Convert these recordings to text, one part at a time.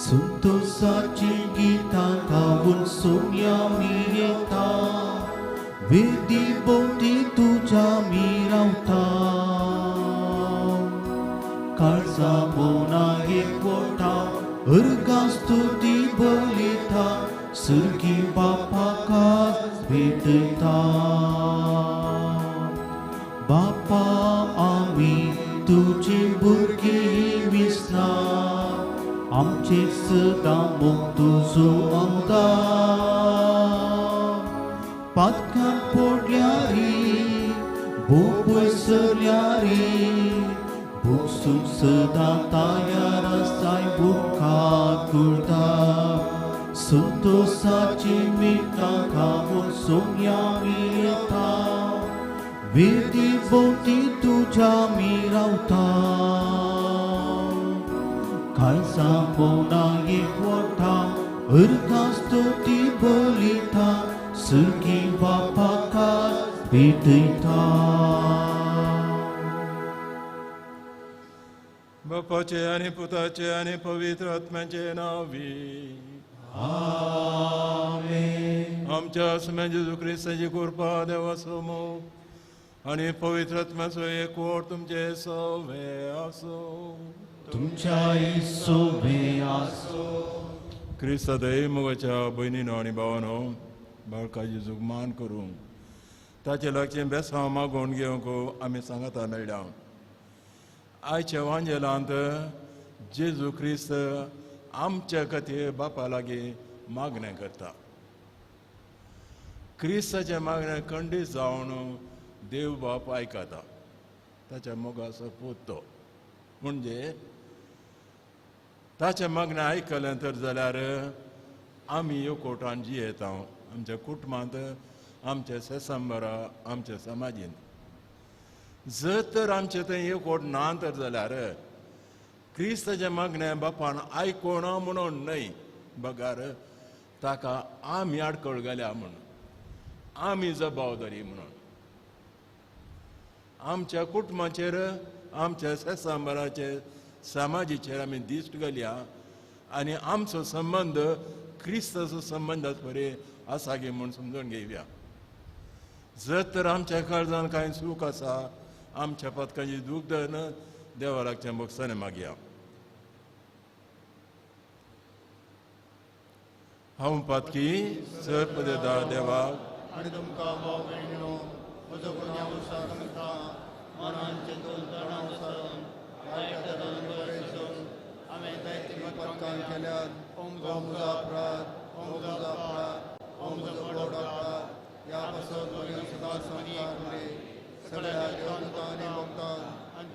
संतोषाची गीतां गावन सोम्या मी येता, वेदी भोंवती तुज्या मी रावता. काळजा मोना एकवटा अर्गां स्तुती बलिता, सुर्गी बापाक भेटता. बापा आमी तुजी भुरगीं विसना, आमचे सदां मोग तुजो आमदार. पातकां पडल्यारी भोव पयसरल्यारी, भोगसूंक सदां तयार आसाय बुखाक कुळटा. संतोषाची मिठां खावन सोम्या मी येता, वेदी भोंवती तुज्या मी रावता. काळजा मोना एकवटा अर्गां स्तुती बलिता, सुर्गी बापाक भेटयता. बापाचे आनी पुताचे आनी पवित्र आत्म्याचे नांवी आमेन. आमच्या आसम्या जेजू क्रिस्ताची कृपा, देवाचो मोग आनी पवित्र आत्म्याचो एकवट तुमचे सवे आसूं. तुमच्याय सोबे आसूं. क्रिस्ता दये मोगाच्या भयणीनो आनी भावानो, बाळका जेजूक मान करूंक ताचे लागचें बेसांव मागोवन घेवंक आमी सांगाता मेळ्ळ्या. आयच्या वांजेलांत जेजू क्रिस्त आमच्या खातीर बापा लागीं मागणें करता. क्रिस्ताचें मागणें खंडीत जावन देव बाप आयकता, ताच्या मोगाचो पूत तो. म्हणजे ताचें मागणें आयकलें तर जाल्यार आमी एकवटान जियेता, आमच्या कुटुंबांत, आमच्या सेसंबरा, आमच्या समाजींत. जर तर आमचें थंय एकवट ना तर जाल्यार क्रिस्ताचें मागणें बापान आयकोना म्हणून न्हय, बगर ताका आमी आडखळ घाल्या म्हणून, आमी जबाबदारी म्हणून. आमच्या कुटुंबाचेर, आमच्या सेसंबराचेर, समाजीचेर आमी दिश्ट घालया आनी आमचो संबंद क्रिस्ताचो संबंद बरे आसा गे म्हूण समजून घेवया. जर तर आमच्या काळजान कांय चूक आसा, आमच्या पथकाची दूख धरून देवा लागचें भोगसणें मागया. हांव पातकी सर पदेदार देवाक आनी तुमकां भाव भयणीनो म्हजो गुन्यांव सांगता, मनान चिंतून तणाव सारून वायट धरून बरें हांवें जायतीं पथकां केल्यात. हो म्हजो अपराध, हो म्हजो अपराध, हो म्हजो व्हड अपराध. ह्या पासून म्हज्या सदां संस्कार उरले सगळ्या देवदूतां आनी भक्तां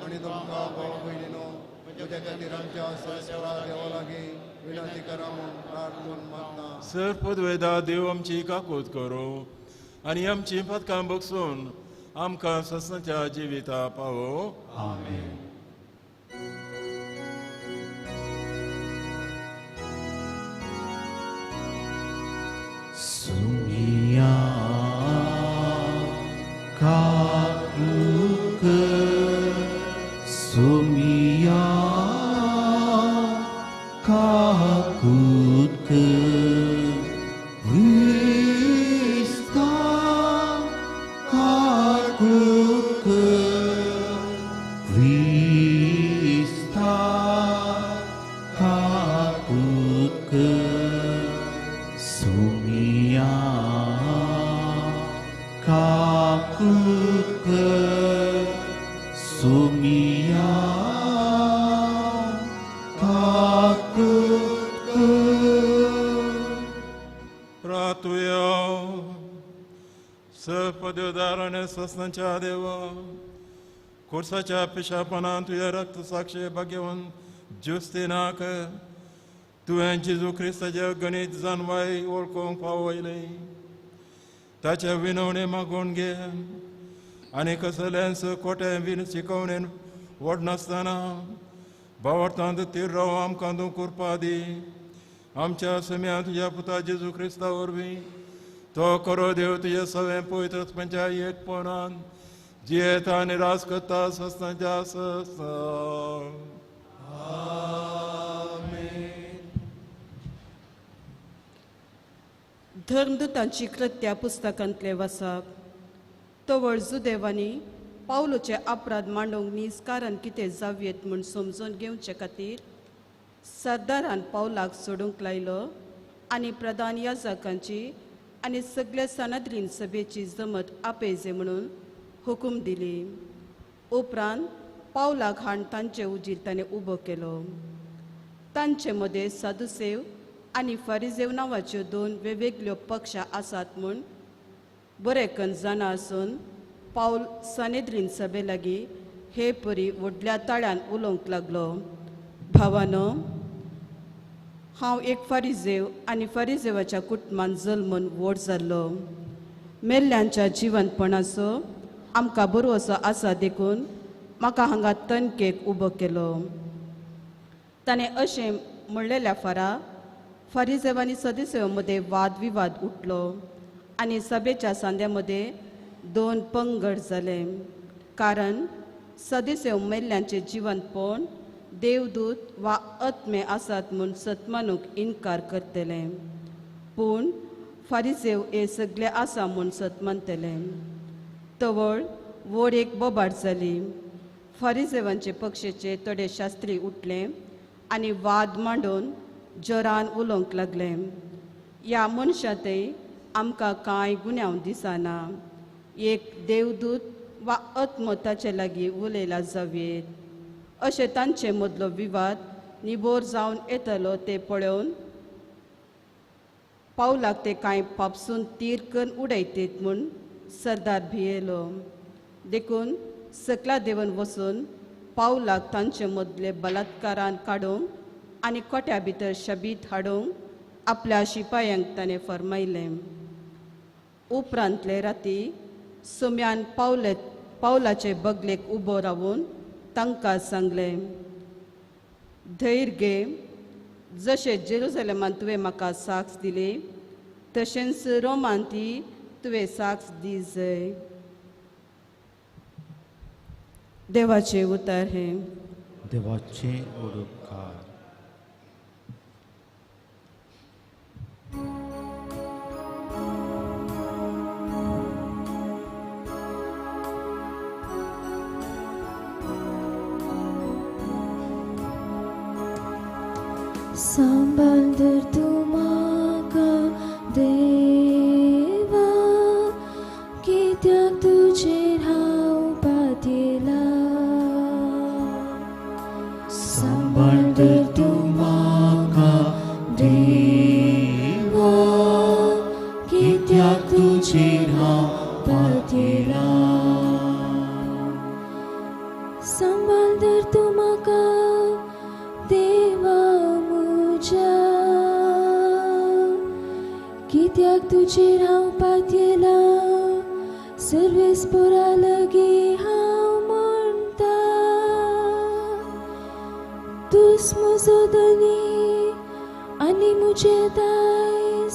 आनी तुमकां भाव भयणीनो म्हज्या खातीर आमच्या संस्कारा देवा लागीं विनंती करा म्हूण प्रार्थून मागता. सर पदवेदा देव आमची काकूत करूं आनी आमची पथकां बगसून आमकां ससनाच्या जिविता पावो. आमेन. सुमिया काकूक, सुमिया काकूक, क्रिस्ता काकूक, क्रिस्ता काकूक, सुमिया काकूक, सुमिया काकूक. प्रातुया सपदेवदार आनी ससनाच्या देवा, कोर्साच्या पिशापणान तुज्या रक्त साक्षी भाग्यवन ज्युस्तिनाक तुवें जेजू क्रिस्ताच्या गणीत जानवाय वळखूंक पावयलें. ताच्या विनवणे मागोवन घे आनी कसलेंच खोटें विन शिकवणेन वडनासतना भावार्थांत तीर राव आमकां तूं कृपा दी. आमच्या सम्या तुज्या पुता जेजू क्रिस्ता वरवीं तो करो देव तुज्या सगळें पवित्र आत्म्याच्या एकपणान जियेता आनी राज करता ससनाच्या ससा. आमेन. धर्मदूतांची कृत्या पुस्तकांतले वसप. तवळ जुदेवांनी पावलोचे अपराध मांडूंक नीज कारण कितें जावयेत म्हूण समजून घेवचे खातीर सरदारान पावलाक सोडूंक लायलो आनी प्रधान याजकांची आनी सगल्या सनद्रीन सभेची जमत आपयजे म्हणून हुकूम दिली. उपरांत पावलाक हाण तांचे उजीर ताणें उबो केलो. तांचे मदें सादुसेव आनी फारिजेव नांवाच्यो दोन वेगवेगळ्यो पक्षां आसात म्हूण बरें कन्न जाणा आसून पावल सनेद्रीन सभे लागीं हे परी व्हडल्या ताळ्यान उलोवंक लागलो. भावानो, हांव एक फारिजेव आनी फारिजेवाच्या कुटुंबान जल्मून व्हड जाल्लो. मेल्ल्यांच्या जिवंतपणाचो आमकां बरो आसा देखून म्हाका हांगा तनकेक उबो केलो. ताणें अशें म्हणलेल्या फारा फारिजेव आनी सदुसेव मदें वाद विवाद उठलो आनी सभेच्या सांद्या मदें दोन पंगड जाले. कारण सदुसेव मेल्ल्यांचें जिवंतपण देवदूत वा आत्मे आसात म्हूण सतमानूक इनकार करतले, पूण फारिजेव हे सगळे आसा म्हूण सत मानतले. तवळ व्हड एक बोबाट जाली. फारिजेवांचे पक्षेचे थोडे शास्त्री उठले आनी वाद मांडून जोरान उलोवंक लागले. ह्या मनशांतय आमकां कांय गुन्यांव दिसना, एक देवदूत वा आत्मो ताचे लागीं उलयला जावयेत. अशें तांचे मदलो विवाद निबोर जावन येतलो तें पळोवन पावलाक ते कांय पापसून तीर करून उडयतीत म्हूण सरदार भियेलो. देखून सकला देवन वचून पावलाक तांचे मदले बलात्कारान काडूंक आनी कोट्या भितर शबीत हाडूंक आपल्या शिपायांक ताणें फर्मायलें. उपरांतले राती सोम्यान पावलाचे बगलेक उबो रावून तांकां सांगलें, धैर्य घे, जशें जेरुजलेमान तुवें म्हाका साक्ष दिली तशेंच रोमान ती तुवें साक्ष दी जाय. देवाचें उतर हें. देवाचें उपकार. सांबाळ धर तूं म्हाका देवा, कित्याक तुजेर हांव पातयेलां. सांबाळ धर तूं म्हाका देवा, कित्याक तुजेर हांव पातयेलां. सांबाळ धर तूं म्हाका देवा म्हज्या, कित्याक तुजेर हांव पातयेलां. सर्वेस्पोरा लागीं हांव म्हणटा, तूंच म्हजो धनी आनी म्हजें दायज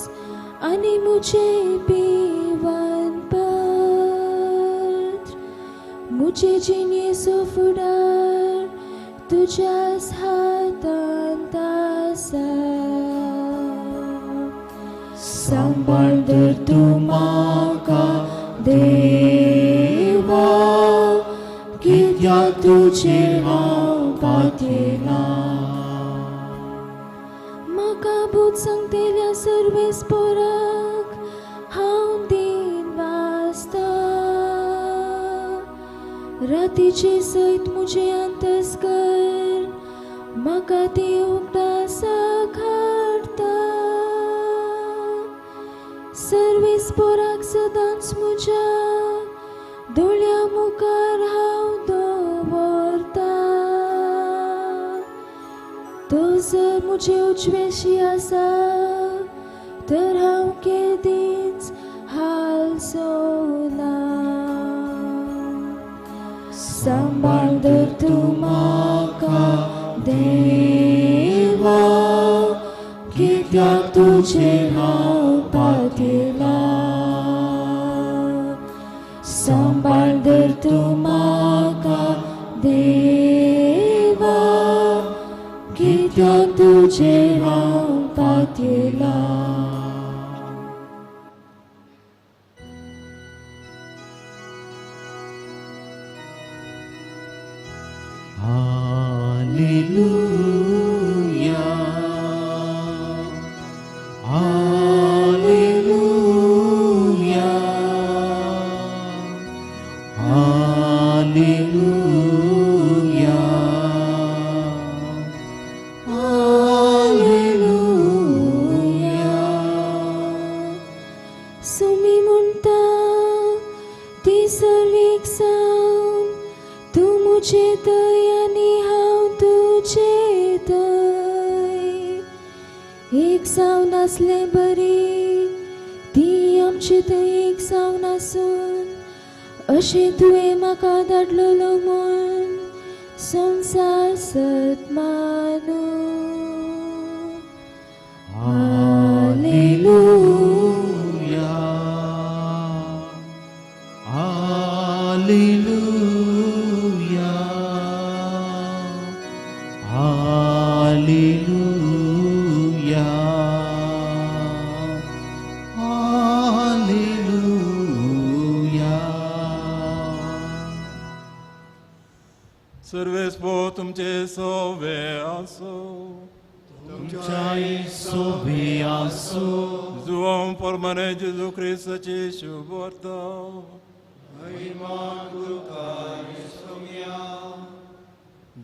आनी म्हजें पिवन पत्र. म्हजे जिणेचो फुडार तुज्याच हातांत आसा. सांबाळ धर तूं म्हाका देवा, कित्याक तुजेर हांव पातयेलां. म्हाका भूत सांगतल्या सर्वेस्पोराक हांव दीन वाचता. रातीचे सयत म्हजें अंतस्कर म्हाका ती उगडासाक हाडटा. सर्वेस्पोराक सदांच म्हज्या दोळ्या मुखार हांव दवरता. तो जर म्हजे उजवेशी आसा तर हांव केदींच हालचो ना. सांबाळ धर तूं म्हाका देवा, कित्याक तुजेर हांव पातयेलां. सांबाळ धर तूं म्हाका देवा, कित्याक तुजेर हांव पातयेलां. मुझे थंय आनी हांव तुजे थंय एक जावन आसले बरी ती आमचे थंय एक जावन आसून अशें तुवें म्हाका धाडलेलो म्हूण संवसार सत मानू. हालेलुया. हालेलुया. हालेलुया. हालेलुया. सर्वेस्पो तुमचे सोवे आसो. तुमच्याय सोबे आसो. जुवां परमाने जेजू क्रिस्ताची शुभवार्ता.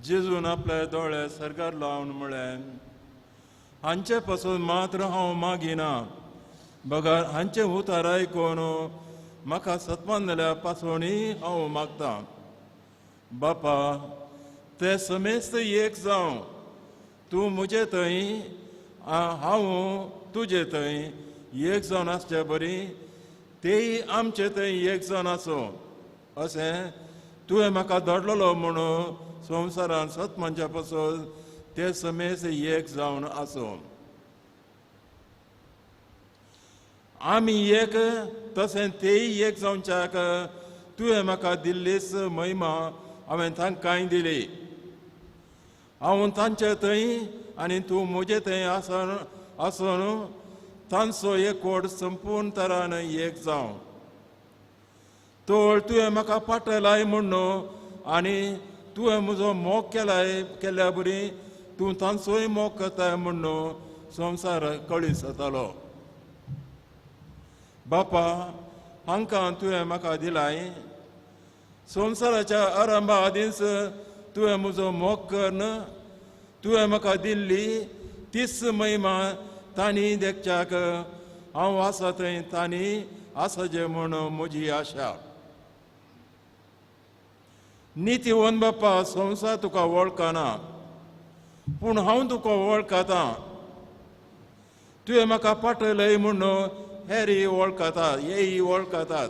जेजून आपले दोळे सरकार लावन म्हळें, हांचे पासून मात्र हांव मागिना, बगर हांचे उतार आयकून म्हाका सत्मान जाल्या पासूनय हांव मागतां. बापा, ते समेस्त एक जावं, तूं म्हजे थंय हांव तुजे थंय एक जावन आसचे बरी तेय आमचे थंय एक जावन आसूं, अशें तुवें म्हाका धाडलेलो म्हणून संवसारान सत मनशा पासून ते समेस्त एक जावन आसूं. आमी एक तशें तेय एक जावच्याक तुवें म्हाका दिल्लीच महिमा हांवें तांकांय दिली. हांव तांचे थंय आनी तूं म्हजे थंय आसन आसून तांचो एकवट संपूर्ण तरान एक जावं. तोळ तुवें म्हाका पाटयलाय म्हूण आनी तुवें म्हजो मोग केलाय केल्या बरी तूं तांचोय मोग करताय म्हूण संवसार कळीत जातालो. बापा, हांकां तुवें म्हाका दिलाय. संवसाराच्या आरंभा आदींच तुवें म्हजो मोग करून तुवें म्हाका दिल्ली तीच महिमा तांणी देखच्याक हांव आसा थंय तांणी आसाचें म्हूण म्हजी आशा. नितीवन बापा, संवसार तुका वळखना, पूण हांव तुका वळखतां. तुवें म्हाका पाटयलय म्हूण हेरय वळखतात, हेय वळखतात.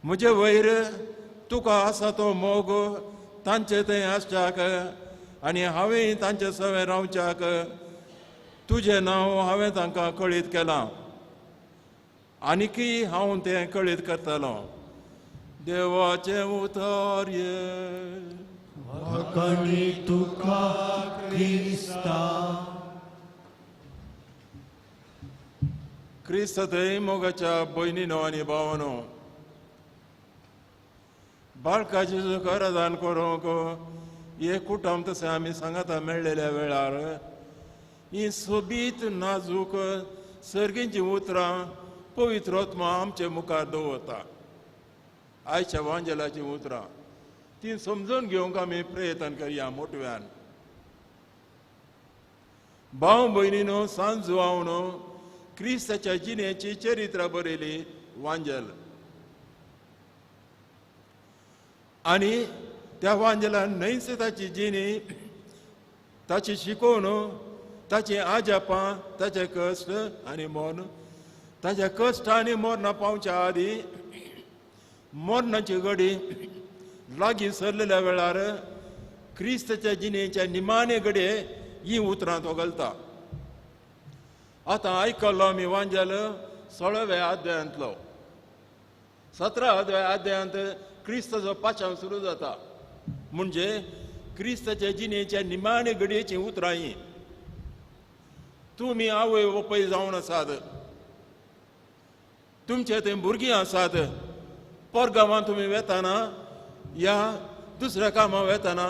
म्हजे वयर तुका आसा तो मोग तांचे थंय आसच्याक आनी हांवें तांचे सवें रावच्याक तुजें नांव हांवें तांकां कळीत केलां, आनीकय हांव तें कळीत करतलो. देवाचें उतर ये. तुका क्रिस्ता. क्रिस्त थंय मोगाच्या भयणीनो आनी भावानो, बाळकाची आराधन करूंक एक कुटुंब तशें आमी सांगाता मेळ्ळेल्या वेळार ही सोबीत नाजूक सर्गींची उतरां पवित्र आत्मा आमचे मुखार दवरता. आयच्या वांजेलाचीं उतरां ती समजून घेवंक आमी प्रयत्न करया मोटव्यान. भाव भयणीनो, सांज जुवांवनो, क्रिस्ताच्या जिणेची चरित्रां बरयली वांजेल आनी त्या वांजेलान न्हयच ताची जिणी, ताची शिकोवण, ताची आजापां, ताचे कश्ट आनी मरण, ताच्या कश्ट आनी मरणां पावच्या आदीं मरणाची घडी लागीं सरलेल्या वेळार क्रिस्ताच्या जिणेच्या निमाणे घडये ही उतरां तो घालता. आतां आयकल्लो आमी वांजेल 16व्या अध्यायांतलो. 17 अध्यायांत क्रिस्ताचो पाचांव सुरू जाता, म्हणजे क्रिस्ताच्या जिणेच्या निमाणे घडयेचीं उतरां हीं. तुमी आवय बापूय जावन आसात, तुमचे थंय भुरगीं आसात, परगांवांत तुमी वेताना या दुसऱ्या कामां वेताना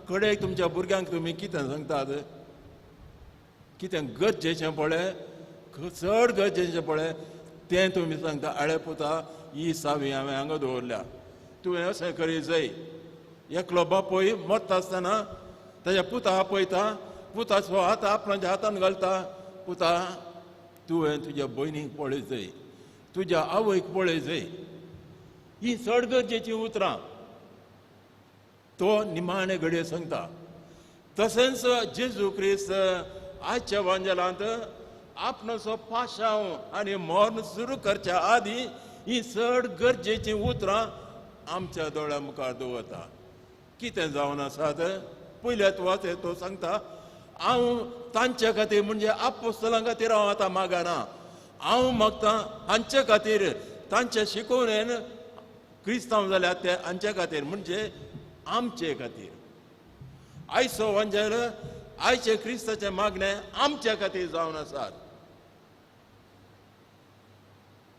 कडेक तुमच्या भुरग्यांक तुमी कितें सांगतात? कितें गरजेचें पळय, चड गरजेचें पळय तें तुमी सांगता. आळे पुता, ही सावी हांवें हांगा दवरल्या, तुवें अशें करी जाय. एकलो बापूय मरता आसतना ताज्या पुता आपयता, पुताचो हात आपणाच्या हातान घालता, पुता तुवें तुज्या भयणीक पळय जाय, तुज्या आवयक पळय जाय. ही चड गरजेचीं उतरां. तो निमाणे घडये सांगता. तशेंच जेजू क्रिस्त आजच्या वांजेलांत आपणाचो पाशांव आनी मर्ण सुरू करच्या आदीं ही चड गरजेचीं उतरां आमच्या दोळ्या मुखार दवरता. कितें जावन आसात पयल्या वाचें तो सांगता, हांव तांचे खातीर म्हणजे आपोस्तलां खातीर हांव आतां मागना, हांव मागतां हांचे खातीर, तांचे शिकोवणेन क्रिस्तांव जाल्यार ते हांचे खातीर म्हणजे आमचे खातीर. आयचो वांजेल आयचे क्रिस्ताचें मागणें आमच्या खातीर जावन आसात.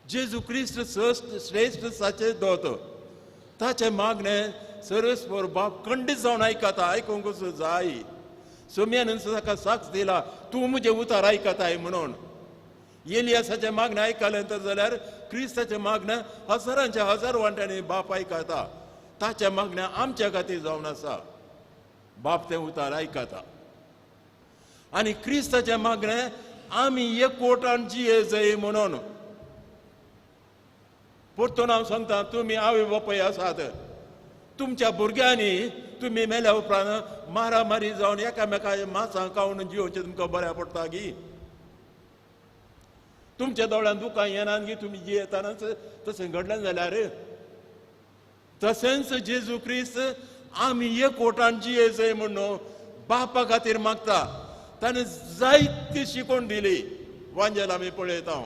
जेजू क्रिस्त श्रेश्ठ साचे दोत, ताचें मागणें सर्वेस्पर बाप खंडीत जावन आयकता, आयकूंकच जाय. सोम्यान ताका साक्ष दिला, तूं म्हजें उतार आयकताय म्हणून. एलियासाचें मागणें आयकलें तर जाल्यार क्रिस्ताचें मागणें हजारांच्या हजार वांट्यांनी बाप आयकता. ताचें मागणें आमच्या खातीर जावन आसा, बाप तें उतार आयकता. आनी क्रिस्ताचें मागणें आमी एकवटान जिये जाय म्हणून. परतून हांव सांगता, तुमी आवय बापूय आसात, तुमच्या भुरग्यांनी तुमी मेल्या उपरांत मारामारी जावन एकामेकाच्या मासां खावन जियोवचें तुमकां बऱ्या पडटा गी? तुमच्या दोळ्यान दुकां येनात गी तुमी जियेतानाच तशें घडलें जाल्यार? तशेंच जेजू क्रिस्त आमी एकवटान जिये जाय म्हणून बापा खातीर मागता. ताणें जायती शिकोवण दिली, वांजेल आमी पळयता,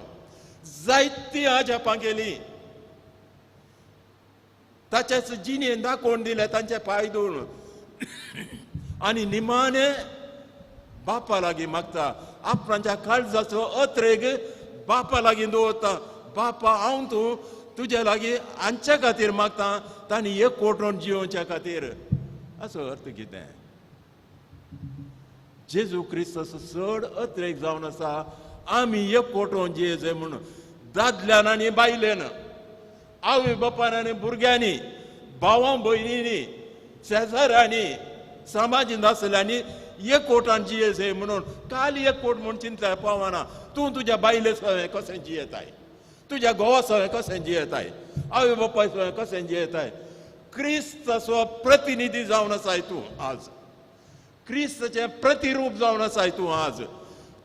जायती अजापां केली, ताच्याच जिणेन दाखोवन दिलें तांचे पांय धुवन. आनी निमाणें बापा लागीं मागता, आपणाच्या काळजाचो अत्रेग बापा लागीं दवरता. बापा हांव तूं तुज्या लागीं हांच्या खातीर मागता, तांणी एकवटून जियोवच्या खातीर. असो अर्थ कितें? जेजू क्रिस्त असो चड अत्रेग जावन आसा, आमी एकवटून जिये म्हणून. दादल्यान आनी बायलेन, आवय बापान आनी भुरग्यांनी, भावां भयणींनी, शेजाऱ्यांनी, समाजीन आसल्यांनी एकवटान जिये म्हणून. काल एकवट म्हूण चिंतल्यार पावना. तूं तुज्या बायले सवें कशें जियेताय, तुज्या घोवा सवें कशें जियेताय, आवय बापाय सवें कशें जियेताय? क्रिस्ताचो प्रतिनिधी जावन आसाय तूं आज, क्रिस्ताचें प्रतिरूप जावन आसाय तूं आज.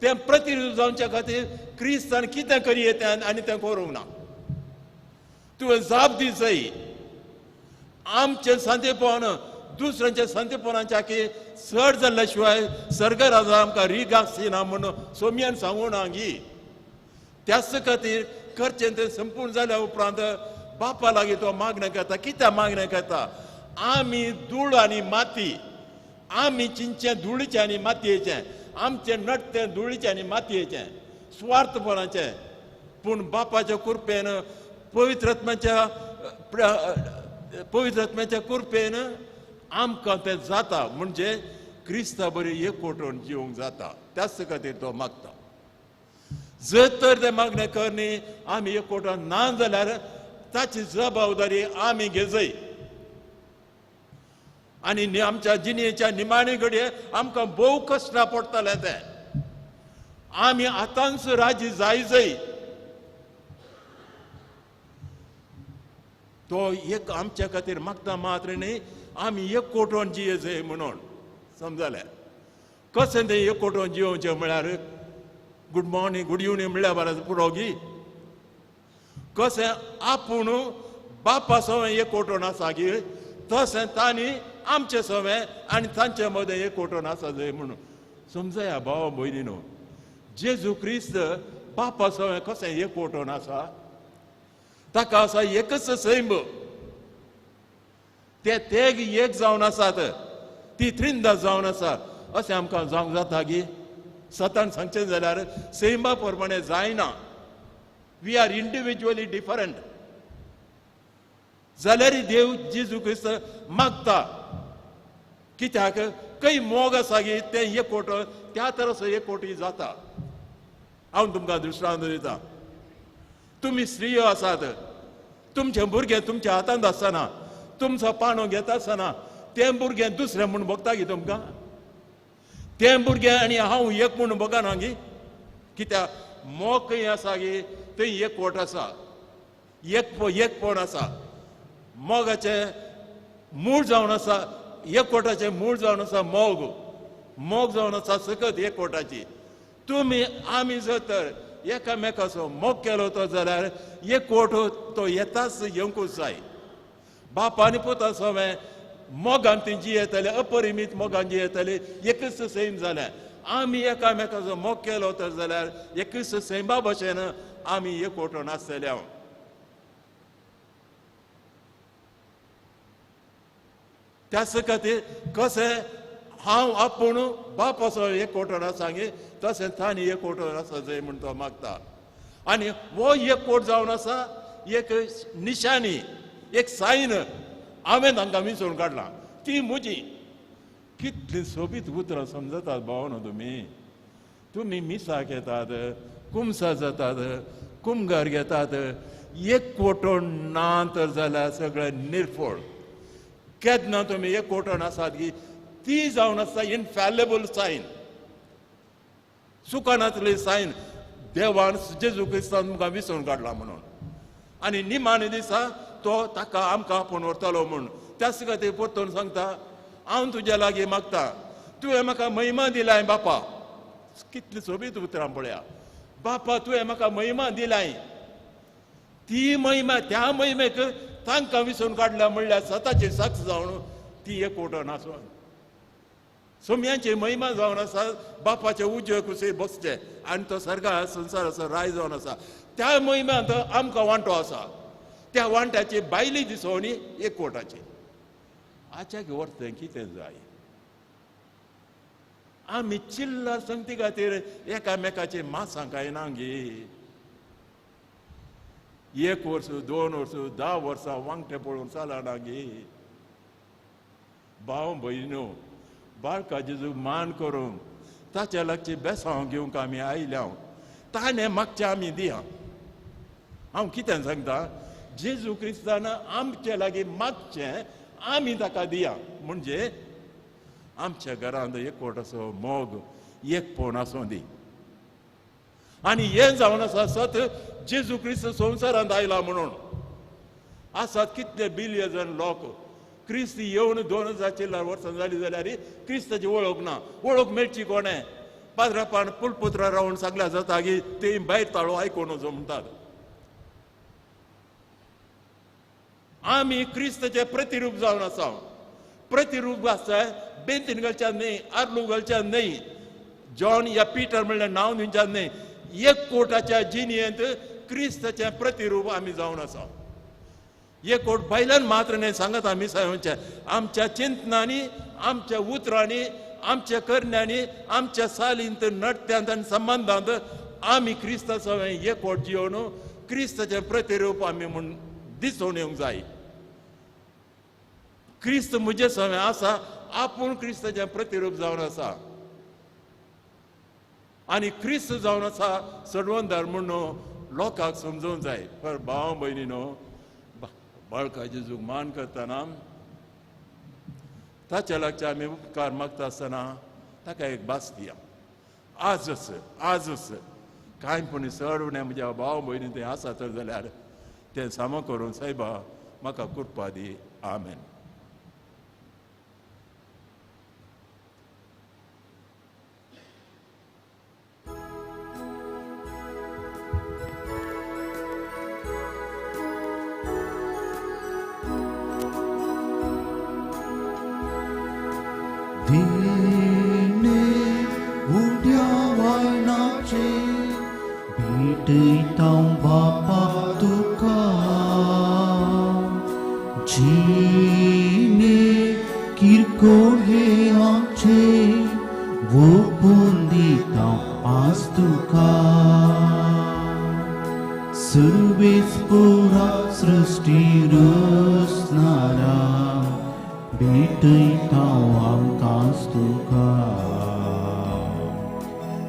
तें प्रतिरूप जावच्या खातीर क्रिस्तान कितें करी तें आनी तें करूंक ना. तुवें जाप दी जाय. आमचें सांतेपण दुसऱ्यांच्या सांतेपणाच्या की चड जाल्ल्या शिवाय सर्गराजा आमकां रीग आसना म्हणून सोम्यान सांगू ना गी. त्याच खातीर करचें तें संपूर्ण जाल्या उपरांत बापा लागीं तो मागणें करता. कित्याक मागणें करता? आमी धूळ आनी माती, आमी चिंचें धुळीचें आनी मातयेचें, आमचें नटतें धुळीचें आनी मातयेचें, स्वार्थपणाचें. पूण बापाच्या कृपेन, पवित्र आत्म्याच्या कृपेन आमकां तें जाता, म्हणजे क्रिस्ता बरी एकवटून जिवंक जाता. त्याच खातीर तो मागता. जर तर तें मागणें करनी आमी एकवटान ना जाल्यार ताची जबाबदारी आमी घेजय. आनी आमच्या जिणेच्या निमाणे घडये आमकां भोव कश्टां पडटलें तें. आमी आतांच राजी जाय जाय. तो एक आमच्या खातीर मागता मात्र न्ही, आमी एकवटून जिये जाय म्हणून. समजलें कशें तें एकवटून जियोवचें म्हळ्यार गुड मॉर्निंग गुड इवनींग म्हळ्यार बरें पुरो गी? कशें आपूण बापा सवें एकवटून आसा गी, तशें तांणी आमचे सवें आनी तांचे मदें एकवटून आसा जाय म्हणून. समजया भावा भयणीनो, जेजू क्रिस्त बापा सवें कशें एकवटून आसा? ताका आसा एकच सैम, ते तेग एक जावन आसात, ती त्रिंदा जावन आसा. अशें आमकां जावंक जाता गी? सतान सांगचें जाल्यार सैमा प्रमाणें जायना. We are individually different. जाल्यार देव जेजू क्रिस्त मागता कित्याक? खंय मोग आसा गी तें एकवट, त्या तराचो एकवटी जाता. हांव तुमकां दृश्टांत दिता. तुमी स्त्रियो आसात, तुमचें भुरगें तुमच्या हातांत आसतना, तुमचो पाणो घेता आसतना तें भुरगें दुसरें म्हूण भोगता गी तुमकां? तें भुरगें आनी हांव एक म्हूण भोगना गी? कित्याक मोग खंय आसा गी थंय एकवट आसा, एकपण आसा. मोगाचें मूळ जावन आसा एकवटाचें मूळ जावन आसा मोग, मोग जावन आसा सकत एकवटाची. तुमी आमी जर तर एकामेकाचो मोग केलो तो जाल्यार एकवट तो येताच येवंकूच जाय. बाप आनी पुता सवें मोगान ती जियेतले, अपरिमीत मोगान जियेतले, एकच सैम जालें. आमी एकामेकाचो मोग केलो तर जाल्यार एकच सैमा भशेन आमी एकवटून आसतले. हांव त्याच खातीर कशें हांव आपूण बाप असो एकवटून आसा गे तशें तांणी एकवटून आसा जाय म्हूण तो मागता. आनी हो एकवट जावन आसा एक निशानी, एक सायन हांवें तांकां विसरून काडलां ती म्हजी. कितली सोबीत उतरां समजतात भावनो तुमी. तुमी मिसाक येतात, कुमसा जातात, कुमगार घेतात, एकवटण ना तर जाल्यार सगळें निर्फळ. केन्ना तुमी एकवटण आसात की ती जावन आसता इनफॅलेबल सायन, सुकानांतली सायन देवान जेजू क्रिस्तान तुमकां विसरून काडला म्हणून. आनी निमाणे दिसा तो ताका आमकां आपोवन व्हरतलो म्हूण. त्याच खातीर परतून सांगता, हांव तुज्या लागीं मागता, तुवें म्हाका महिमा दिलाय बापा. कितली सोबीत उतरां पळया, बापा तुवें म्हाका महिमा दिलाय. ती महिमा त्या महिमेक तांकां विसरून काडल्या म्हणल्यार सताची साक्ष जावन ती एकवटण आसून सोम्यांची महिमा जावन आसा बापाचे उजवे कुशीर बसचे आनी तो सर्गा संवसाराचो राय जावन आसा. त्या महिम्यांत आमकां वांटो आसा. त्या वांट्याची बायली दिसोवणी एकवटाची. आच्याक वर्तें कितें जाय? आमी चिल्लर संगती खातीर एकामेकाची मासां कांयना गे. 1 वर्स, 2 वर्स, 10 वर्सां वांगटे पळोवन चलना गे. भाव भयणो बाळका जेजू मान करूंक ताच्या लागची बेसांव घेवंक आमी आयल्या. ताणें मागचें आमी दिया. हांव कितें सांगता, जेजू क्रिस्तान आमचे लागीं मागचें आमी ताका दिया. म्हणजे आमच्या घरांत एकवट असो मोग एकपण आसूं दी. आनी हें जावन आसा सत जेजू क्रिस्त संवसारांत आयला म्हणून. आसात कितले बिलियन लोक क्रिस्त येवन 2000 वर्सां जाली जाल्यार क्रिस्ताची वळख ना. वळख मेळची कोणें? पाद्रापान पुलपुत्रा रावन सांगल्या जाता की ते भायर ताळो आयकून वचो म्हणटात. आमी क्रिस्ताचें प्रतिरूप जावन आसा. प्रतिरूप आसा बेंतीन घालच्यान न्हय, आर्लू घालच्यान न्हय, जॉन या पीटर म्हणल्यार नांव दिवच्यान न्हय. एकवटाच्या जिणेंत क्रिस्ताचें प्रतिरूप आमी जावन आसा. एकवट बायलान मात्र न्हय सांगत आमी सांगचे, आमच्या चिंतनांनी, आमच्या उतरांनी, आमच्या करण्यांनी, आमच्या सालींत, नट्यांत आनी संबंदांत आमी क्रिस्ताचो एकवट जिवन क्रिस्ताचें प्रतिरूप आमी म्हूण दिसून येवंक जाय. क्रिस्त म्हजे सवें आसा, आपूण क्रिस्ताचें प्रतिरूप जावन आसा. आनी क्रिस्त जावन आसा सडवंदार म्हणून लोकांक समजूंक जाय. पर भाव भयणी न्हू, बाळका जेजूक मान करतना ताच्या लागचे आमी उपकार मागता आसतना ताका एक भास दिया. आजच आजच कांय पूण चड उणें म्हज्या भाव भयणी तें आसा तर जाल्यार तें सामो करून सायबा म्हाका कृपा दी. आमेन. दिने उड्या वायनाचे भेटयता बापा तुका, जिणे किरकोळ हे आमचे वोपून दिता आज तुका. सुरवेस पुरा सृष्टी रचणारा भेटयता आमकां तुका.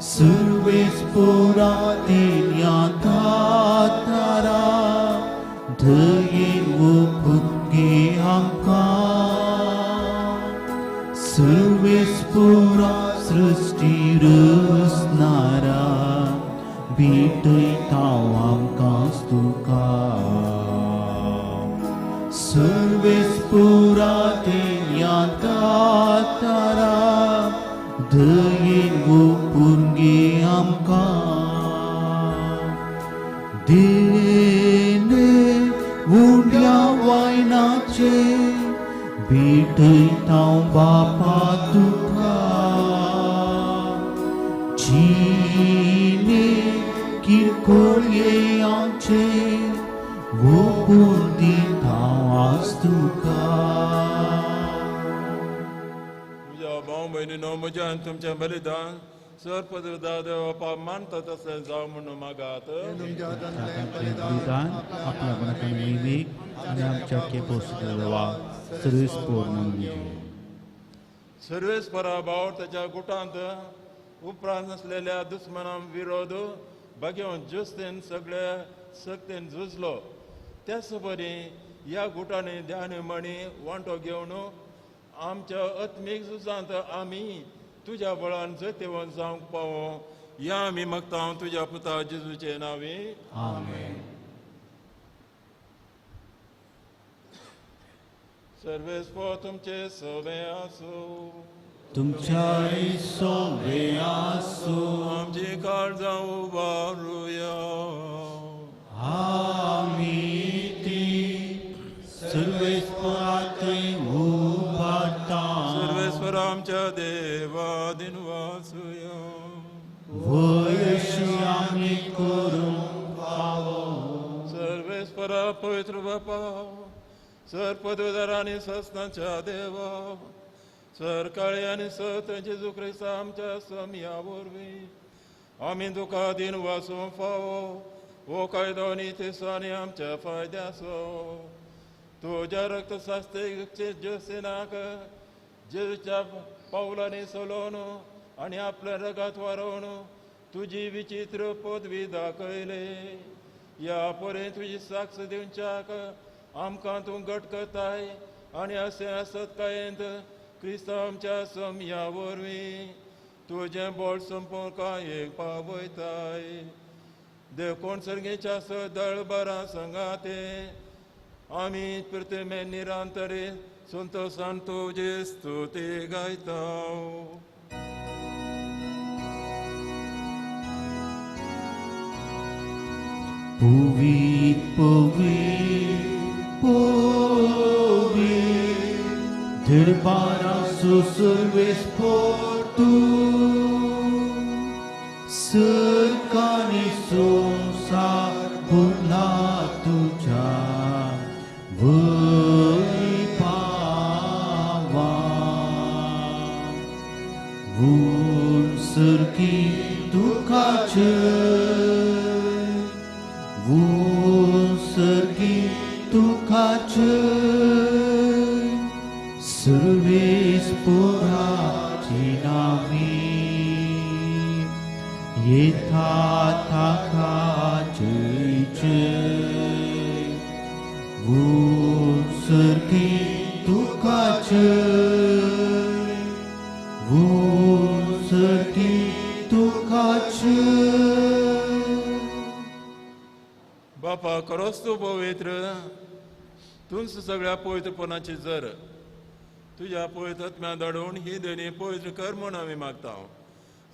सुरवेस पुरा तिन्या तारा धयेन वोपून घे आमकां. सुरवेस पुरा सृष्टी रचणारा भेटयता आमकां तुका. सुरवेस पुरा तिन्या वोपून घे आमकां देणे उंड्या वायनाचे भेटयता बापा तुका जिणे किरकोळे आमचे वोपून दिता आज तुका. म्हज्या भाव भयणीनो म्हज्या आनी तुमचें बलिदान सर पदवीदार देवा मानता तशें जावं म्हणून मागात. तुमच्या हातांतलें बलिदान आपल्या मनातून महिमेक आनी आमच्या केपोस देवा सर्वेस्पोर म्हणून सर्वेस्परा भाव ताच्या गुटांत उपरांत आसलेल्या दुस्मना विरोध भाग्यवंत जुस्तेन सगळ्या सक्तेन झुजलो. त्याच बरी ह्या गुटांनी ध्यान मणी वांटो घेवन आमच्या आत्मीक झुजांत आमी तुज्या बळान जैतिवंत जावंक पावो ह्या आमी मागता तुज्या पुता जेजूचे नांवी. आमेन. सर्वेस्पोर तुमचे सवे आसूं. तुमच्याय सोवे आसूं. आमची काळजां उबारुया. आमी ती सर्वेस्पोरांतय उबारता. सर्वेस्पर आमच्या देवा दिनवासुया. वयशी आमी करूंक फावो. सर्वेस्परा पवित्र बापा सर पदवीधर आनी सस्नाच्या देवा सर काळे आनी सत जेजू क्रिस्ता आमच्या सम्या वरवीं आमी तुका दिन वासूंक फावो. हो कायदो आनी तेसांनी आमच्या फायद्याचो. तुज्या रक्त सास्तेक जेसिनाक जेजूच्या पावलांनी सलोवन आनी आपल्या रगात वारोवन तुजी विचित्र पदवी दाखयली. ह्या परे तुजी साक्ष दिवच्याक आमकां तूं घट करताय आनी अशें आसत कायेंत क्रिस्तांव आमच्या सम्या वरवीं तुजें बोट संपूर्ण एक पावयताय. देखून सर्गेच्या दळबरा संगाते आमी पृथ्वी निरांतरे संतोषान तुजी स्तुती गायता. पवित पवित पवित दरबारा सुसर्वेस्पोर तूं सरकारी संवसार भरला तुज्या वैभावान. वून सर्गी तुका जय, वून सर्गी तुका जय, सर्वेस्पोराची नावी येता ताका जय जय. वून सर्गी तुका जय, वून सर्गी तुका जय. बापा खरोच तूं पवित्र, तूंच सगळ्या पवित्रपणाची जर. तुज्या पवित्र आत्म्या धाडून ही देणी पवित्र कर म्हूण आमी मागता.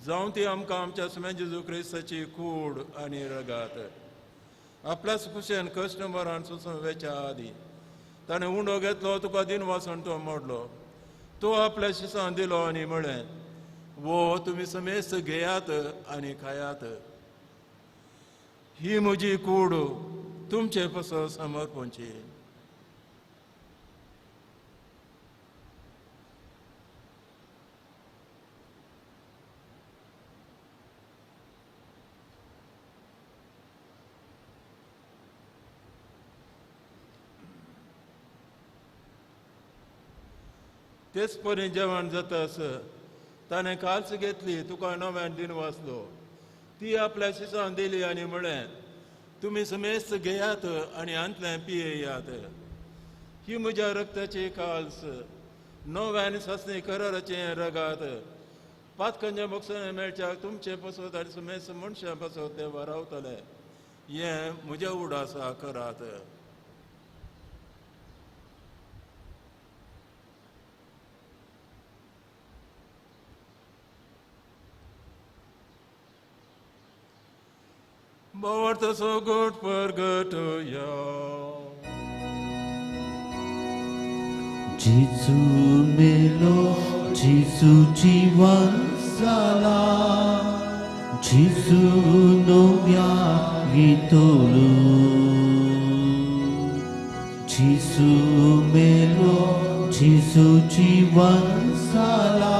जावं ती आमकां आमच्या सुम्या जेजू क्रिस्ताची कूड आनी रगात. आपल्याच कुशेन कश्ट मरण सोंसून वेच्या आदीं ताणें उंडो घेतलो, तुका दिन वासून तो मोडलो. तो आपल्या शिसान दिलो आनी म्हळें, वो तुमी समेस्त घेयात आनी खायात. ही म्हजी कूड तुमचे पासत समर्पणची. तेच परी जेवण जाता ताणें काल्स घेतली, तुका नव्यान दिन वाचलो. ती आपल्या शिसान दिली आनी म्हळें, तुमी समेस्त घेयात आनी हांतलें पियेयात. ही म्हज्या रक्ताची काल्स, नव्यान सासणी कराराचें रगात. पातकांच्या बक्षां मेळच्याक तुमचे पासत आनी समेस्त मनशां पासत ते वारावतले. हें म्हज्या उडासा करात. भावार्थ सगट परगटया. जेजू मेलो, जेजू जिवन जाला, जेजू नव्या गितोलो. जेजू मेलो, जेजू जिवन जाला,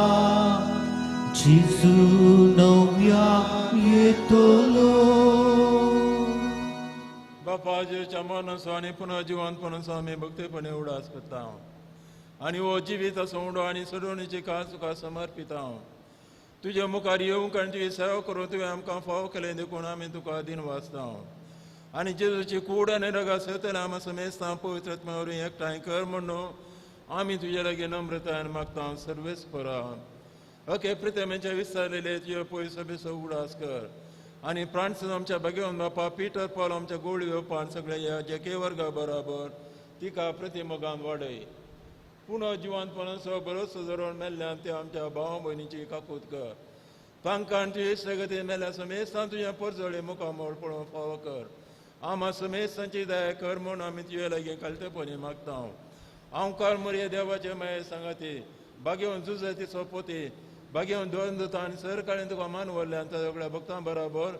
जेजू नव्या येतलो. बापा जेजूच्या मरणाचो आनी पुनः जिवंतपणाचो आमी भक्तीपणे उडास करता आनी हो जिवीत उंडो आनी सोडवणीची खास तुका समर्पिता. तुज्या मुखार येवंक आनी तुजी सेवा करूं तुवें आमकां फाव केलें देखून आमी तुका दिन वाचता. आनी जेजूची कूड आनी रगा सेवतले आमी समेस्तां पवित्र आत्म्या वरवीं एकठांय कर म्हणून आमी तुजे लागीं नम्रतायेन मागता. सर्वेस्परा ओके प्रितमेच्या विस्तारलेले तुजे पयस सभेचो उडास कर आनी प्राणसून आमच्या भाग्यवंत बापा पीटर पॉल आमच्या गोळी वेपान सगळ्या ह्या जेके वर्गा बराबर तिका प्रतिमोगान वाडय. पुनः जिवंतपणाचो बरोसो धरून मेल्ल्यान ते आमच्या भाव भयणीची काकूत कर. तांकां तुजे सगते मेल्या समेस्तान तुज्या परजळे मुखामोळ पळोवंक फावो कर. आमा समेस्तांची दया कर म्हूण आमी तुजे लागीं खालतेपणी मागता. हांव कार मोरये देवाचे माये सांगाती भाग्यवंत जुजाती सोपोती भाग्यवंत दोन दुता आनी सरकारान तुका मान व्हरल्यान त्या सगळ्या भक्तां बराबर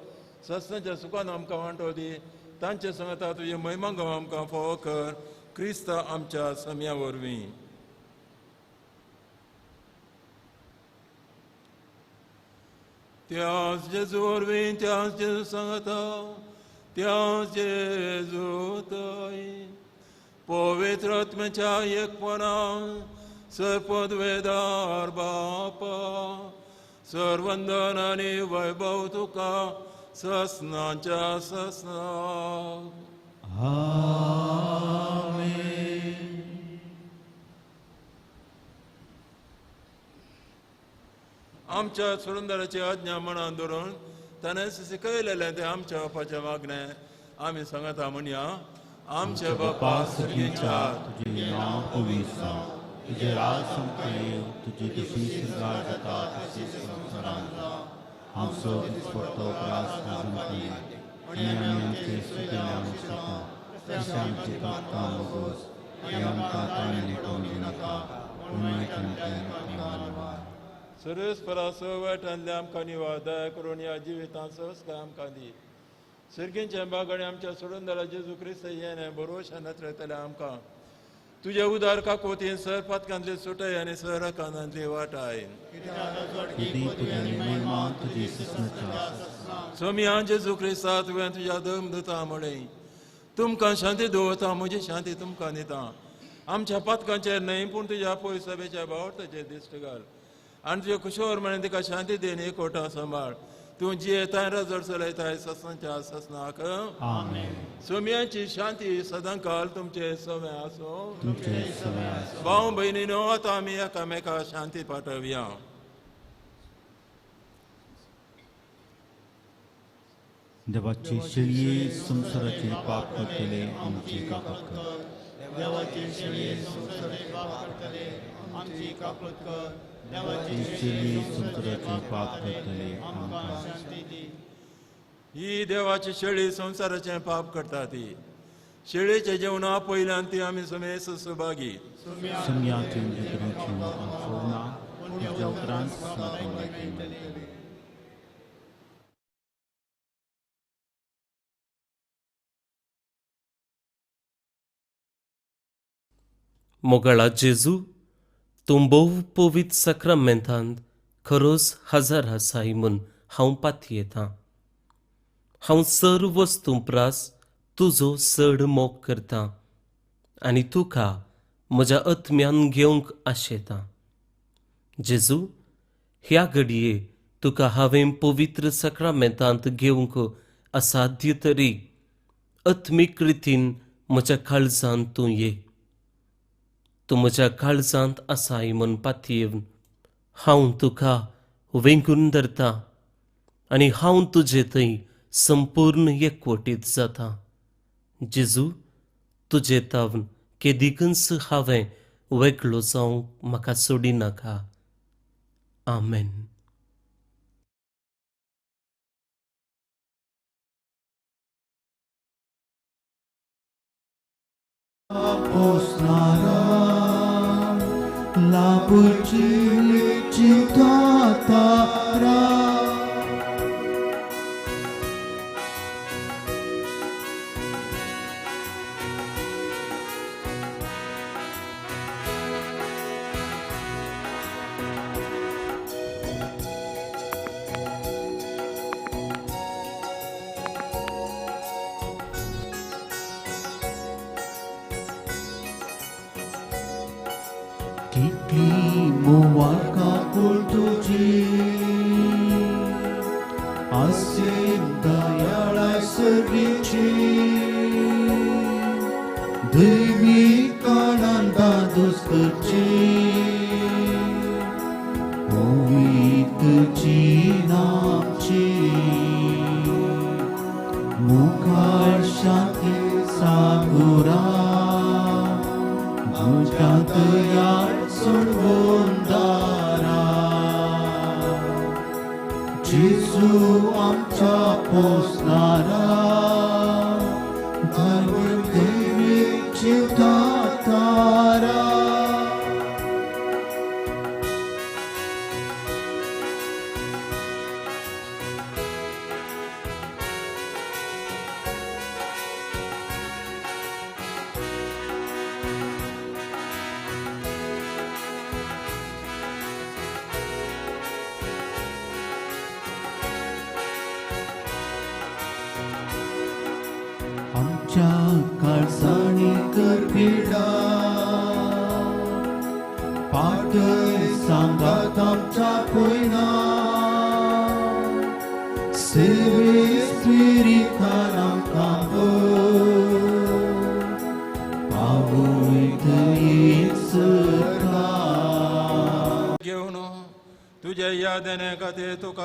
सस्नाच्या सुखान आमकां वांटो दी. तांचे सांगता तुजे महिमा आमकां फावो कर क्रिस्त आमच्या सम्या वरवीं. त्याच जेजू वरवीं, त्याच जेजू सांगता, त्याच जेजू थंय पवित्र आत्म्याच्या एकपणान सर्पद्वेदार बापा सर्वंदन आनी वैभव तुका ससनाच्या ससना. आमेन. आमच्या सुरंदराची आज्ञा मनान धरून ताणें शिकयलेलें तें आमच्या बापाचें मागणें आमी सांगता म्हणया. आमच्या बापा सर्गीच्या, तुजें नांव पवित्र जावं, तुजें राज आमकां येवं, तुजी तशी स्वर्गार जाता तशी संवसारांत जावं. आमचो दिसपट्टो त्रास आमकां दी आनी आमी आमचे सुकेल्यान वचता तशें आमची पापकां वगोस आनी आमकां ताणें नेटोवन दिनाका, पूण वायटांतल्यान आमकां निवार. सर्वेस्परा स वायटांतल्या आमकां निवार, दया करून ह्या जिवितांत सहजकाय आमकां दी. सर्गींच्या बागांनी आमच्या सोडून जेजू क्रिस्त येणे भरोशा नत्रतले आमकां तुजे उदार काकोतीन सर पातकांतली सुटय आनी सर कानांतली वाटाय. सोमिया जेजू क्रिस्ता तुवें तुज्या दम दिता म्हळें तुमकां शांती दवरता, म्हजी शांती तुमकां दिता. आमच्या पातकांचेर न्हय पूण तुज्या पय सभेच्या भावार्थाचेर दिश्ट घाल आनी तुजे कुशोर म्हणून तिका शांती then एकवटा सांबाळ. तूं जियेताय रजड चलयताय ससनाच्या ससनाक. सोम्याची शांती सदांकाल तुमचे सवे आसूं. भाव भयणीनो आतां आमी एकामेका शांती पाठोवया. देवाची शेळये संवसाराचे पाप करतले आमची काकूत कर. देवाची शेळये संवसाराचे पाप करतले आमची काकूत कर. देवाची शेळये संवसाराचे पाप करतले आमकां शांती दी. ही देवाची शेळी संवसाराचें पाप करता ती शेळीचें जेवणा पयल्यान ती आमी समेस्त सहभागी. मोगाळा जेजू, तूं भोव पवित्र साक्रामेंतांत खरोच हजर आसाय म्हूण हांव पातयेतां. हांव सर्व वस्तूं प्रास तुजो चड मोग करतां आनी तुका म्हज्या आत्म्यान घेवंक आशेतां. जेजू, ह्या घडये तुका हांवें पवित्र साक्रामेंतांत घेवंक असाध्य तरी आत्मीक रितीन म्हज्या काळजांत तूं ये. तूं म्हज्या काळजांत आसाय म्हूण पातयेवन हांव तुका वेंगून धरतां आनी हांव तुजे थंय संपूर्ण एकवटीत जाता. जेजू, तुजे तावन केदिकूच हांवें वेगळो जावंक म्हाका सोडिनाका. आमेन.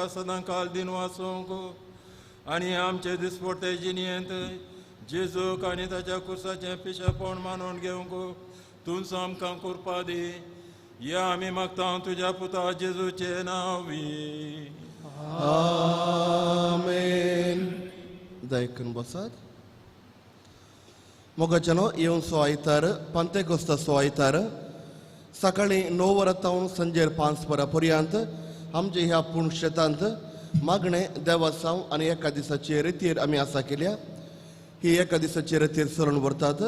सदांकाल दिन वाचोवंक आनी आमचे दिसपडटे जिणेंत जेजूक आनी ताच्या कुर्साचें पिशेपण मानून घेवंक तूंच आमकां कृपा दी. या आमी मागता तुज्या पुता जेजूचे नांवी. आमेन. दयकून बसात. मोगाच्यानो येवन सो आयतार पंतेकोस्ता सो आयतार सकाळीं 9 वरां तावन संजेर 5 वरां पर्यंत आमचे ह्या पूर्ण शेतांत मागणें देवासांव आनी एका दिसाचे रितीर आमी आसा केल्या. ही एका दिसाचे रितीर सरण व्हरतात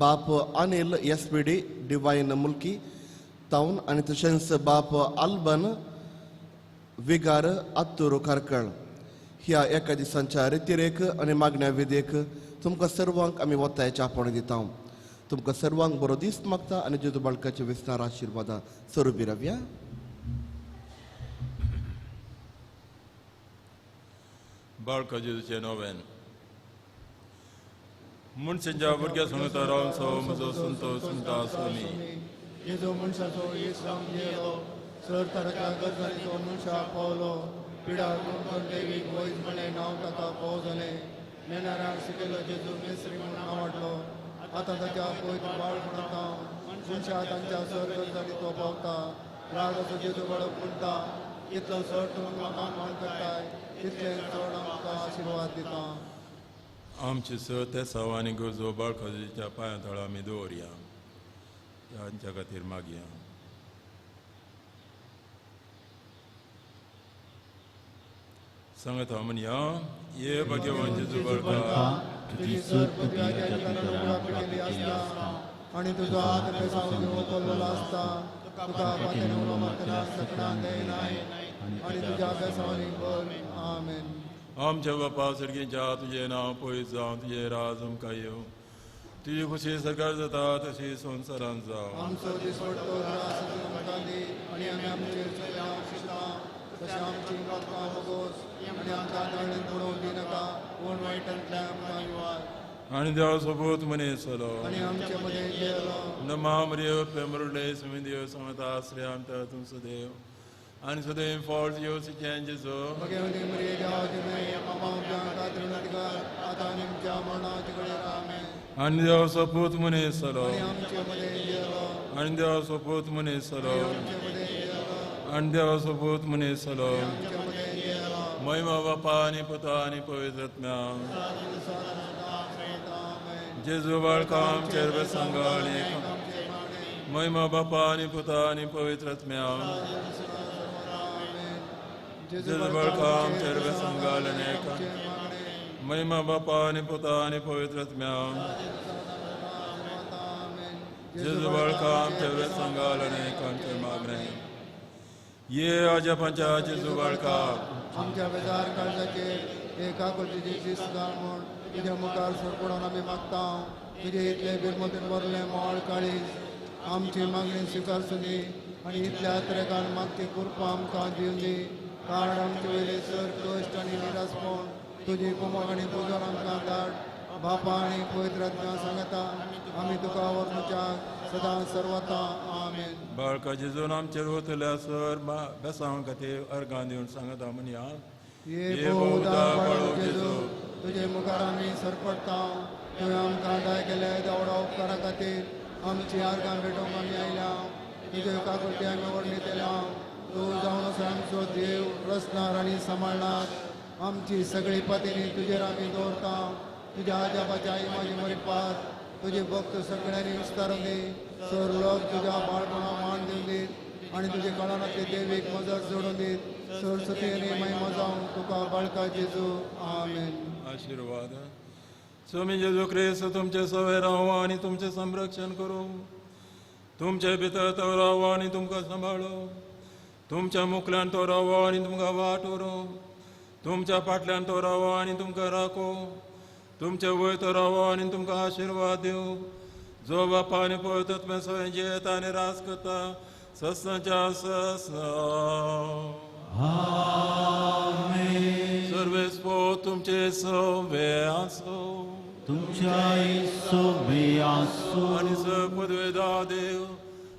बाप Anil S P D divine Mulki town आनी तशेंच बाप आल्बन विगार आत्तूर कार्कळ. ह्या एका दिसांच्या रितीरेक आनी मागण्या विधेक तुमकां सर्वांक आमी वतायचे आपोवणें दिता. तुमकां सर्वांक बरो दीस मागता आनी जेजू बाळकाचे विस्तार आशिर्वादा सरुबी रावया. बाळका जेजूचें नोवेन. मनशांच्या भुरग्या सांगता रावन सो म्हजो संतोष सुंता आसूनी. जेजू मनशाचो येस जावन गेलो सर ताच्या गजाली तो मनशाक पावलो. पिडा कोण देवीक वैज म्हणलें नांव ताका पाव जालें. नेणाराक शिकयलो जेजू मेस्त्री म्हूण नांव वाडलो. आतां ताच्या पवित्र बाळपणांत मनशा तांच्या सर गजाली तो पावता. रागाचो जेजू बाळक म्हणटा इतलो सर तूं म्हाका मान करताय तितले चड आमकां आशिर्वाद दिता. आमचे स तेसांव आनी गरजो बाळकाच्या पांयां तळा आमी दवरया. तांच्या खातीर मागया. सांगता म्हणया ये भाग्यवान जेजू बाळका तुजी सर आसता आनी तुजो हात बेसांव कोल्लो आसता. तुका पातें उलो मारतना सकडां देनाय आनी तुज्या बेसांवांनी भर. आमेन. आमच्या बापा सर्गीच्या तुजें नांव पयस जावं, तुजें राज आमकां येवं, तुजी खुशी सरकार जाता तशी संवसारांत जावं. आमचो दिसवडो रास आमकां दी आनी आमी आमचेर चुकल्या शिकता तशें आमची पापां भोगोस आनी आमकां दळणीन बुडोवन दिनाका पूण वायटांतल्यान आमकां निवार. आनी देवा सोबूत मनीस जालो आनी आमचे मदें गेलो. नमा मरिय प्रेमरुले सुमी देव समता आश्रय आमकां तुमचो देव आनी सदैव फॉल्ट येवचें जेजू. भगवती मरिये देवाची न्हय आमच्या खातीर विनंती कर आतां आनी आमच्या मरणाचे घडयेर. आमेन. आनी देवाचो पूत मनीस जालो आनी आमचे मदें गेलो. आनी देवाचो पूत मनीस जालो आमचे मदें गेलो. आनी देवाचो पूत मनीस जालो. आमचे मदें गेलो. महिमा बापा आनी पुता आनी पवित्र आत्म्या. जेजू बाळका आमचेर बेसांगाल महिमा बापा आनी पुता आनी पवित्र आत्म्या. जेजू बाळका आमचेर बेसांगाल महिमा बापा आनी पुता आनी पवित्र आत्म्या. जेजू बाळका आमचेर बेसांगाल आमचे मागणे. ये आजपांच्या जेजू बाळका आमच्या बेजार काळजाचेर एका कोटीची दिसगाळ म्हूण तुज्या मुखार सरपडून आमी मागता. तुजे इतले बिरमतीन भरलें मोळ काळीज आमची मागणी स्विकारसुनी आनी इतल्या त्रेकान मागची कृपा आमकां दिवन दी. कारण आमचे वयले सर कश्ट आनी निरासपण तुजी कुमक आनी पुजन आमकां धाड. बापा आनी पवित्र आत्म्या सांगता आमी तुका वर्णुच्याक सदां सर्वता. आमेन. बाळका जेजून आमचेर वतल्या सर बेसांव खातीर अर्गां दिवन सांगता म्हणया. ये बहुदा बाळो जेजू तुजे मुखार आमी सरपडटा. तुवें आमकां दाय केले देवडा उपकारा खातीर आमची आर्गां भेटोवंक आमी आयल्या. तुजे काकुळटी आमी वर्णितल्या. तूं जावन आसा आमचो देव, रचणार आनी सांबाळणार. आमची सगळी पातीनी तुजेर आमी दवरता. तुज्या आजाबाच्या आई माझी मरिपात तुजे भक्त सगळ्यांनी विस्तारून दी. सर लोक तुज्या बाळपणा मान दिवन दीत आनी तुजे कळानांतले देवीक मजत जोडून दीत. सरस्वती आनी महिमा जावन तुका बाळका जेजू. आमेन. आशिर्वाद. स्वामी जेजू क्रिस्त तुमचे सवे राव आनी तुमचें संरक्षण करूं. तुमचे भितर तो राव आनी तुमकां सांबाळू. तुमच्या मुखल्यान तो राव आनी तुमकां वाट व्हरूं. तुमच्या फाटल्यान तो राव आनी तुमकां राखूं. तुमचे वयर तो राव आनी तुमकां आशिर्वाद दिवं. जो बापा आनी पवित्र आत्म्या सवें जियेता आनी राज करता ससनाच्या ससना. आमेन. सर्वेस्पो तुमचे सवे आसो. तुमच्याय सोबे आसो. आनी पदवेदा देव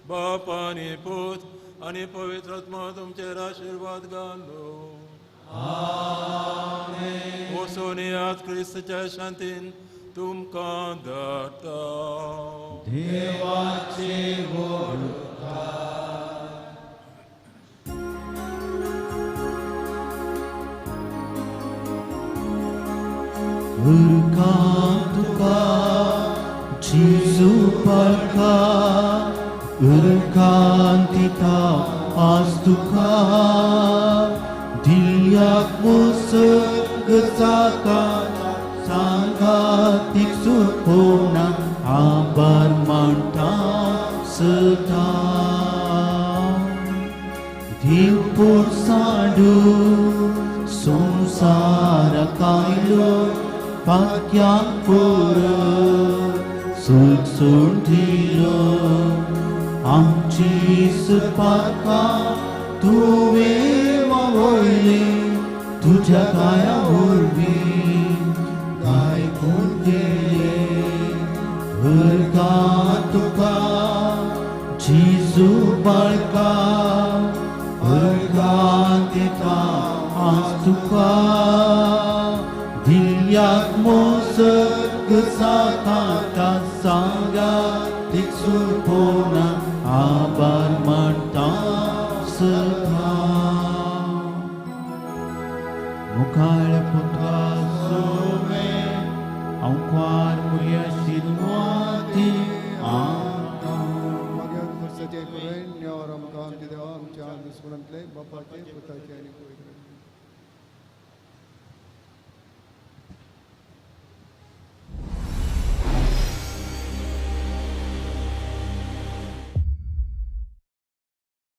बाप आनी पूत आनी पवित्र आत्मा तुमचेर आशिर्वाद घालो. आमेन. वचून येयात क्रिस्ताच्या शांतीन तुमकां धाडटा. देवाचे व्हड उपकार. उरकां तुका जेजू बाळका, उरकां दिता आज तुका. दिल्याक मोसग जाता सांगातीक सुरपोना आभार मानता सदां. दिवपूर सांडू संवसाराक आयलो पाक्यांक पुरो सुख दिलो. आमची सुपाका तुवें वावयली तुज्या काया वरवीं गायकून गेले. उरकां तुका जेजू बाळका, उरकां दिता आज तुका. दिल्याक मोसग जाता सांगातीक सुरपोना आभार मानता सदां. मुखार पुता सोमे अंकुर मुर्या शिरवाती आमकां. मागीर खुर्साचे करून आमकां आमच्या देवा आमच्या दुस्मनांतले बापाचे पुताचे आनी पवित्र.